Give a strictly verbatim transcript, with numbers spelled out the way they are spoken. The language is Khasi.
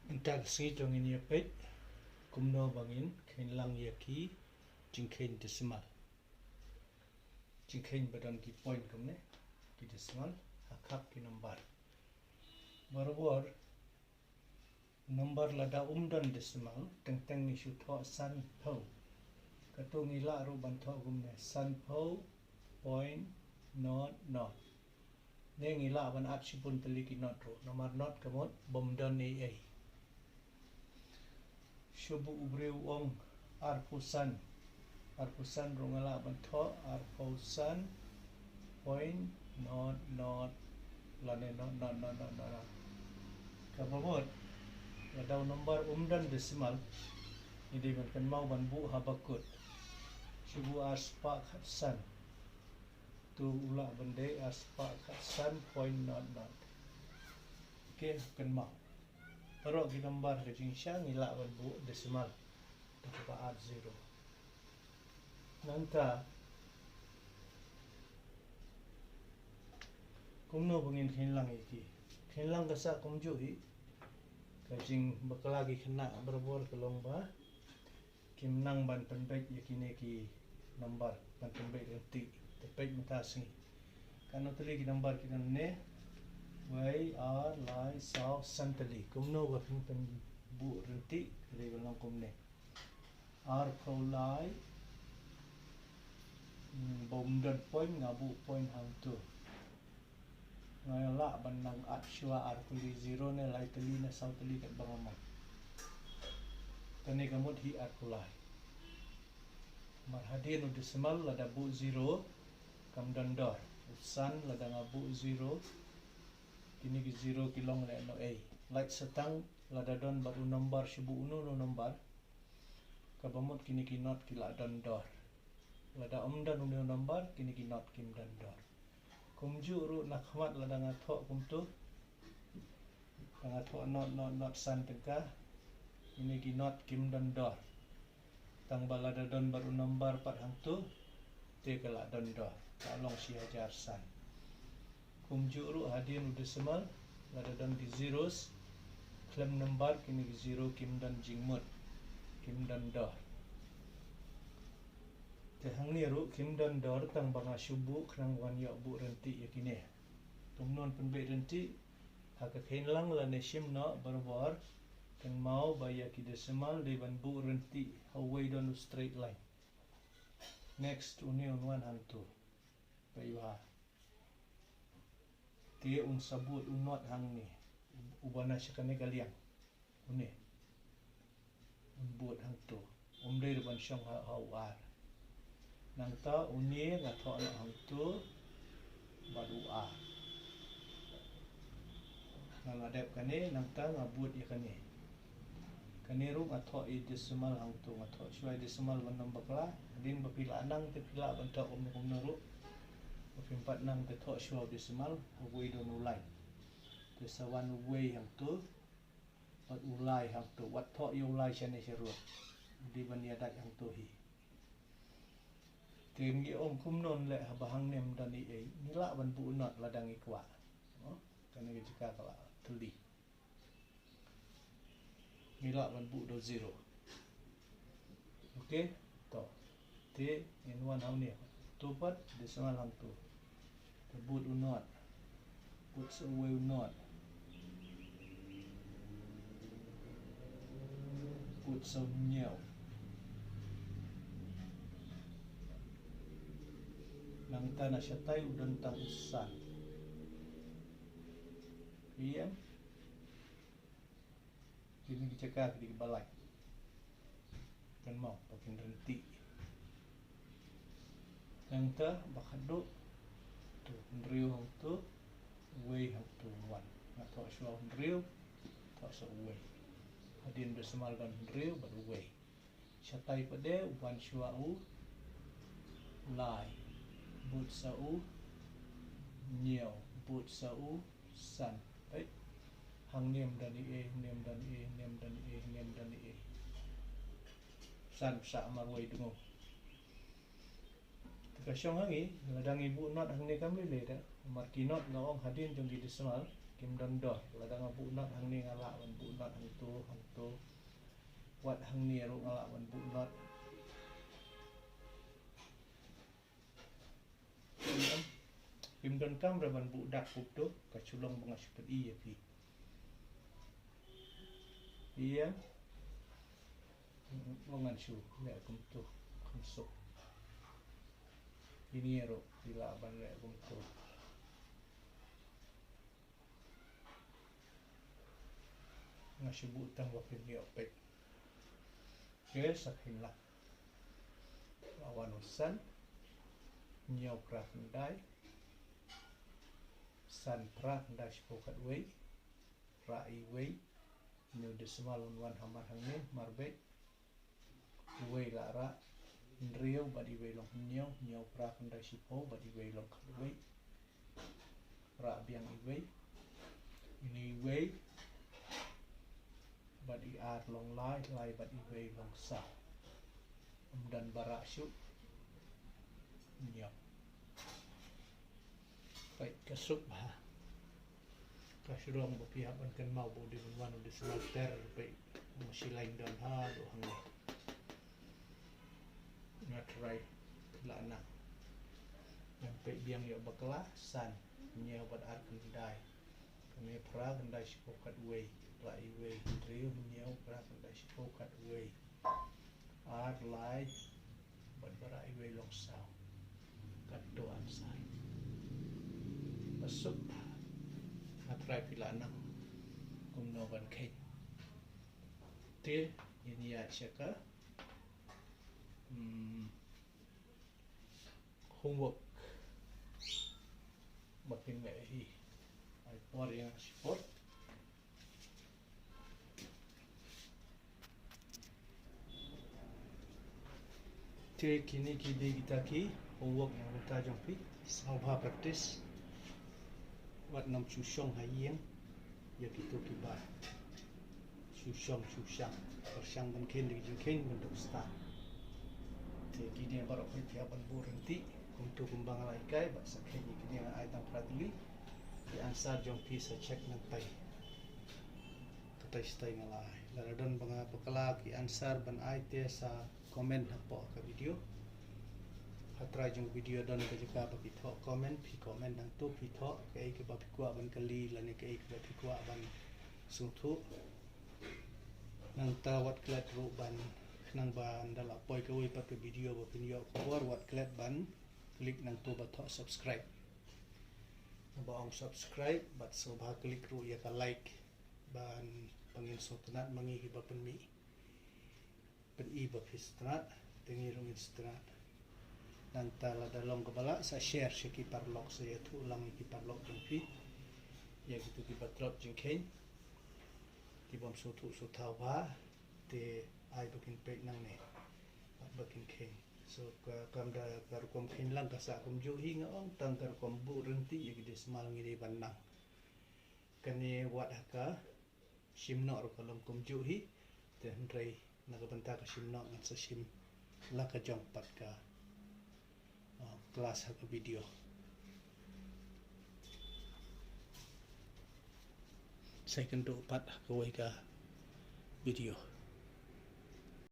Mynta ka sngi to ngin ïa peit kumno ba ngin kheiñ lang ïa ki jingkheiñ decimal. Jingkheiñ ba don ki point kumne, ki decimal ha khap ki number. Barabor number lada um don decimal, teng teng ngi shu thoh sanphew. Kato ngi lah ruh ban thoh kumne, sanphew point not not. Ne ngi lah ban add shibun tylli ki not ruh, namar not ka mut bym don ei ei. Shu buh u briew u ong arphew san. Arphew san ruh nga lah ban thoh arphew san point not not lane not not not not not. Kaba mut lada u number um don decimal, ngi dei ban kynmaw ban buh ha bakut. Shu buh arspah khatsan. To u lah ban dei arspah khatsan point not not. Okay, kynmaw. Baroh ki number ha ka jingshisha ngi lah ban buh decimal. To kaba add zero. Nangta kumno ba ngin kheiñ lang ïa ki? Kheiñ lang ka sah kumjuh hi. Ka jingbakla ki khynnah barabor ka long ba kim nang ban pynbeit ïa kine ki number, ban pynbeit ryntih. Te peit mynta sngi. Katno tylli ki number ki don ne? Wei, ar, lai, saw, san tylli. Kumno ba phin pynbuh ryntih? Ka dei ban long kumne. Arphew lai, hmm, bym don point, nga buh point hangto. Nga lah ban nang add shuwa arphew lai zero ne lai tylli ne saw tylli katba nga mon. Kane ka mut hi arphew lai. Namar hadien u decimal lada buh zero kam don dor. U san lada nga buh zero, kine ki zero ki long lehnohei. Lait sa tang lada don bad u number, shu buh uno uno number, kaba mut kine ki not ki la don dor. Lada ym don une u number, kine ki not kim don dor. Kumjuh ruh na khmat lada nga thoh kumto, lada nga thoh not not not san tyngka, kine ki not kim don dor. Tang ba lada don bad u number pat hangto, te ka la don dor, ka long shi hajar san. Kumjuh ruh hadien u decimal, lada don ki zeros khlem number, kine ki zero kim don jingmut, kim don dor. Te hangne ruh kim don dor tang ba nga shu buh khnang wan ïoh buh ryntih ïa kine. Kumno pynbeit ryntih? Ha ka kheiñ lang lane shim noh barabor, kynmaw ba ïa ki decimal dei ban buh ryntih ha uwei don u straight line. Next, une un wan hangto. Peit ba te un sa bud u not hangne, uba na sha kane ka liang. Une un bud hangto. Um dei ruh ban shong ha, ha u ar. Nangta une nga thoh noh hangto bad u ar. Nga la dep kane, nangta nga bud ïa kane. Kane ruh nga thoh i decimal hangto, nga thoh shuwa i decimal ban ym bakla. Hadien ba phi la nang te phi lah ban thoh kumno kumno ruh. Ba phim pat nang te thoh shuwa u decimal ha uwei don u lai. Te sa wan uwei hangto bad u lai hangto, wat thoh ïa u lai shane sharud. Dei ban ïadait hangto hi. Te ngi ong kumno leh haba hangne ym don ei ei? Ngi lah ban buh not lada ngi kwah. Kane ka jaka ka la tylli. Ngi lah ban buh da u zero. Okay, to. Te ngin wan hangne. To pat decimal hangto. Te bud u not. Bud sa uwei u not. Bud sa u hynñiew. Nangta na shatai u don tang u san. Ïa. Kine ki jaka ki dei kiba lait. Kynmaw ba kin ryntih. Nangta ba khadduh, to hynriew hangto, uwei hangto, wan. Nga thoh shuwa hynriew, thoh sa uwei. Hadien decimal don hynriew bad uwei. Shatai pat de u wan shuwa u lai. Bud sa u hynñiew, bud sa u san. Peit. Hangne ym don ei ei, hangne ym don ei ei, hangne ym don ei ei, hangne ym don ei ei. San pisa marwei dngu. Te ka shong hangne, lada ngi buh not hangne kam lei lei da. Namar ki not nga ong hadien jong ki decimal. Kim don doh, lada nga buh not hangne nga lah ban buh not hangto, hangto. Wat hangne ruh nga lah ban buh not. Kim donkam re ban buh dak kumto, ka shu long ba nga shu pyni ïa phi. Ïa. Long ngan shu leh kumto, kumto. Ine ruh phi lah ban leh kumto. Nga shu buh tang ba phin ïoh peit. Ke sa phin lah. Ba wan u san. Hynñiew phra khyndai. San phra khyndai shiphew khatwei. Rah iwei. Hynñiew decimal un wan hamar hangne, mar beit. Iwei la rah, hynriew bad iwei long hynñiew, hynñiew phra khyndai shiphew bad iwei long khatwei. Rah biang iwei, ine iwei bad i ar long lai, lai bad iwei long saw. Ym don ba rah shuh. Hynñiew. Peit ka suk bha. Ka shu long ba phi hap ban kynmaw ba u dei ban wan u decimal ter, peit, ma shi lain don haduh hangne. Nga try lah nang. Ngan peit biang ïa bakla, san, hynñiew bad ar khyndai. Kane phra khyndai shiphew khatwei, rah iwei, hynriew, hynñiew, phra khyndai shiphew khatwei. Ar, lai, bad ba rah iwei long saw. Katto answer. Ba suk. Nga try phi lah nang kumno ban kheiñ. Te ngin ïaid sha ka, hmm, homework. Ba phin mih hi. Ai por ïa nga shipor. Te kine ki dei kita ki homework na ka bynta jong phi. Sngewbha practice. Wat nym shu shong ha ïing ïa kito kiba shu shong shu shang. Pyrshang ban kheiñ da ki jingkheiñ ban duk stad. Te kine baroh phi ïa ban buh ryntih kumto kumba nga la hikai, bad sa kheiñ ïa kine nga ai tang phra tylli. Ki answer jong phi sa check nangtai. Katai shatai nga la ai. Lada don ba nga bakla ki answer ban ai te sa comment hapoh ka video. Ha trai jong video don ka jaka ba phi thoh comment, phi comment nangto, phi thoh kaei kaba phi kwah ban kylli lane kaei kaba phi kwah ban sngewthuh. Nangta wat klet ruh ban, khnang ban da la poi kawei pat ka video ba phin ïoh khubor, wat klet ban click nangto ba thoh subscribe. Ba ong subscribe bad sngewbha click ruh ïa ka like ban pangin sngewtynnat ma ngi kiba pynmih. Pyni ba phi sngewtynnat, te ngi ruh ngin sngewtynnat. Nangta lada long kaba lah sa share sha ki paralok, sa ïathuh lang ïa ki paralok jong phi. Ïa kito kiba tlot jingkheiñ, kibym sngewthuh sngewthaw bha, te ai ba kin peit nangne bad ba kin kheiñ. So ka kam da ka rukom kheiñ lang ka sah kumjuh hi, nga ong tang ka rukom buh ryntih ïa ki decimal ngi dei ban nang. Kane wat ha ka shim noh ruh ka long kumjuh hi. Te hynrei na ka bynta ka shim noh ngan sa shim la ka jong pat ka, ah, class ha ka video. Sa ïakynduh pat ha kawei ka video.